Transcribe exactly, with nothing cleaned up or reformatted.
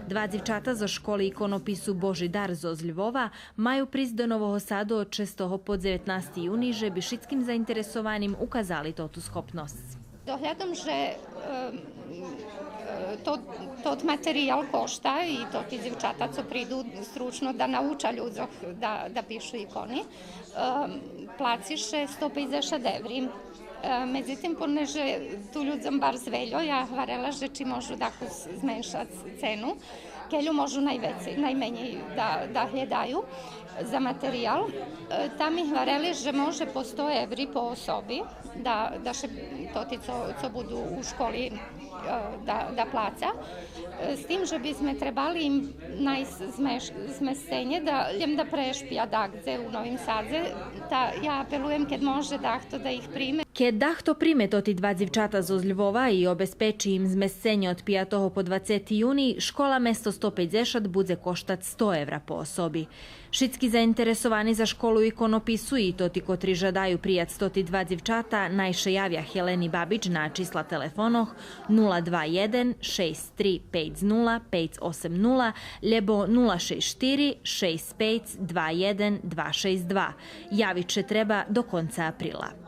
Два дзивчата зоз школи иконопису „Божи дар” зоз Львова маю присц до Нового Саду од шестого по дзеветнасти юний же би шицким заинтересованим указали тоту схопносц. Доглядам же, е, е, то, тот материял кошта и тоти дзивчата цо приду стручно да науча людзох да, да пишу икони, е, плаци ше сто пейдзешат еври. Е, медзитим, понеже ту людзом барз вельо, я гварела же чи можу дакус зменшац цену, кельо можу найвецей, найменєй да, да глєдаю за материял. Е, та ми гварели же може по сто еври по особи, да, да ше тоти цо, цо буду у школи, е, да, да плаца. Е, з тим же би зме требали им найсц змеш-, змесценє да, лєм да прешпя дагдзе у Новим Садзе, та я апелуєм кед може дахто да их приме. Кед дахто приме тоти два дзивчата зоз Львова и обезпечи им змесценє од пиятого по двацети юний, школа место сто пейдзешат будзе коштац сто евра по особи. Шицки заинтересовани за школу иконопису и тоти котри жадаю прияц тоти два дзивчата, най ше явя Хелени Бабич на числа телефонох нула два єден шейсц три пейц нула пейц осем нула лєбо нула шейсц штири шейсц пейц два єден два шейсц два. Явиц ше треба до конца априла.